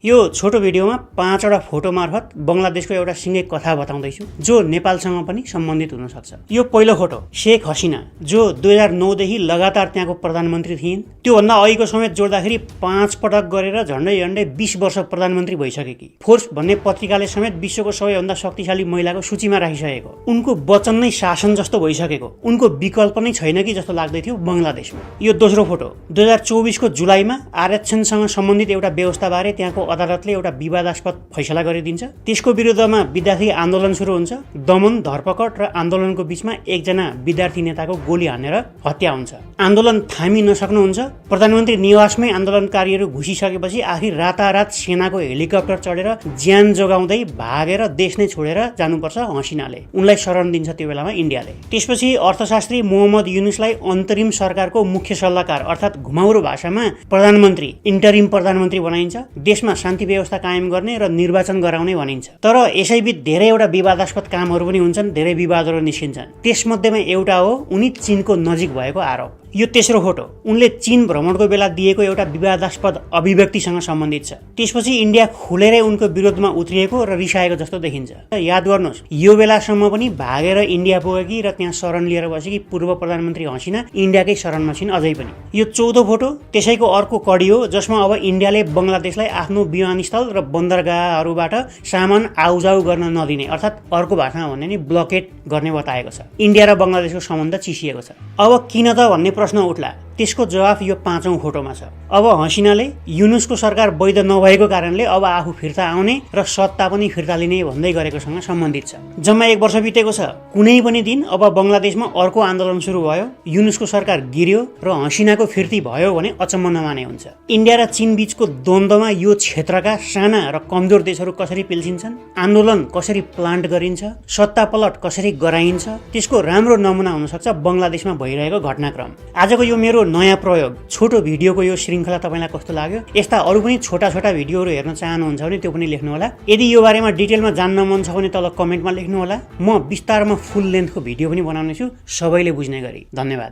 यो छोटो भिडियोमा 5 वटा फोटो मार्फत बंगलादेशको एउटा सिंगै कथा बताउँदैछु जो नेपालसँग पनि सम्बन्धित हुन सक्छ। यो पहिलो फोटो शेख हसिना जो 2009 देखि लगातार त्यहाँको प्रधानमन्त्री थिइन्। त्यो भन्दा अहिलेको समेत जोड्दाखेरि 5 पटक गरेर झन्डै 20 वर्ष प्रधानमन्त्री भइसकेकी। फोर्ब्स भन्ने पत्रिकाले समेत विश्वको सबैभन्दा शक्तिशाली महिलाको सूचीमा राखिसकेको। उनको वचन नै शासन जस्तो भइसकेको। उनको विकल्प नै छैन कि जस्तो लाग्दै थियो बंगलादेशमा। यो दोस्रो फोटो 2024 को जुलाईमा आरक्षणसँग सम्बन्धित एउटा व्यवस्थाबारे त्यहाँको अदालतले एउटा विवादास्पद फैसला गरिदिन्छ। त्यसको विरुद्धमा विद्यार्थी आन्दोलन सुरु हुन्छ। दमन, धरपकड र आन्दोलनको बीचमा एकजना विद्यार्थी नेताको गोली हानेर हत्या हुन्छ। आन्दोलन थामी नसक्नुहुन्छ। प्रधानमन्त्री निवासमै आन्दोलनकारीहरू घुसिसकेपछि आखिर रातारात सेनाको हेलिकप्टर चढेर ज्यान जोगाउँदै भागेर देश नै छोडेर जानुपर्छ हसिनाले। उनलाई शरण दिन्छ त्यो बेलामा इन्डियाले। त्यसपछि अर्थशास्त्री मोहम्मद युनुसलाई अन्तरिम सरकारको मुख्य सल्लाहकार अर्थात् घुमाउरो भाषामा प्रधानमन्त्री इन्टरिम प्रधानमन्त्री बनाइन्छ। देशमा शान्ति व्यवस्था कायम गर्ने र निर्वाचन गराउने भनिन्छ। तर यसैबीच धेरैवटा विवादास्पद कामहरू पनि हुन्छन्, धेरै विवादहरू निस्किन्छन्। त्यसमध्येमा एउटा हो उनी चीनको नजिक भएको आरोप। यो तेस्रो फोटो उनले चीन भ्रमणको बेला दिएको एउटा विवादास्पद अभिव्यक्तिसँग सम्बन्धित छ। त्यसपछि इन्डिया खुलेरै उनको विरोधमा उत्रिएको र रिसाएको जस्तो देखिन्छ। याद गर्नुहोस्, यो बेलासम्म पनि भागेर इन्डिया पुगेकी र त्यहाँ शरण लिएर बसेकी पूर्व प्रधानमन्त्री हसिना इन्डियाकै शरणमा छिन् अझै पनि। यो चौथो फोटो त्यसैको अर्को कडी हो जसमा अब इन्डियाले बंगलादेशलाई आफ्नो विमानस्थल र बन्दरगाहहरूबाट सामान आउजाउ गर्न नदिने अर्थात् अर्को भाषामा भन्ने नि ब्लकेट गर्ने बताएको छ। इन्डिया र बंगलादेशको सम्बन्ध चिसिएको छ। अब किन त भन्ने प्रश्न उठ्ला। त्यसको जवाफ यो 5औं फोटोमा छ। अब हसिनाले युनुसको सरकार वैध नभएको कारणले अब आफू फिर्ता आउने र सत्ता पनि फिर्ता लिने भन्दै गरेकोसँग सम्बन्धित छ। जम्मा 1 वर्ष बितेको छ। कुनै पनि दिन अब बंगलादेशमा अर्को आन्दोलन सुरु भयो, युनुसको सरकार गिर्यो र हसिनाको फिर्ती भयो भने अचम्म नमाने हुन्छ। इन्डिया र चीन बीचको द्वन्द्वमा यो क्षेत्रका साना र कमजोर देशहरू कसरी पिल्सिन्छन्, आन्दोलन कसरी प्लान्ट गरिन्छ, सत्ता पलट कसरी गराइन्छ, त्यसको राम्रो नमुना हुन सक्छ बंगलादेशमा भइरहेको घटनाक्रम। आजको यो मेरो नयाँ प्रयोग छोटो भिडियोको यो श्रृङ्खला तपाईँलाई कस्तो लाग्यो? यस्ता अरू पनि छोटा छोटा भिडियोहरू हेर्न चाहनुहुन्छ भने त्यो पनि लेख्नुहोला। यदि यो बारेमा डिटेलमा जान्न मन छ भने तल कमेन्टमा लेख्नुहोला। म विस्तारमा फुल लेन्थको भिडियो पनि बनाउने छु सबैले बुझ्ने गरी। धन्यवाद।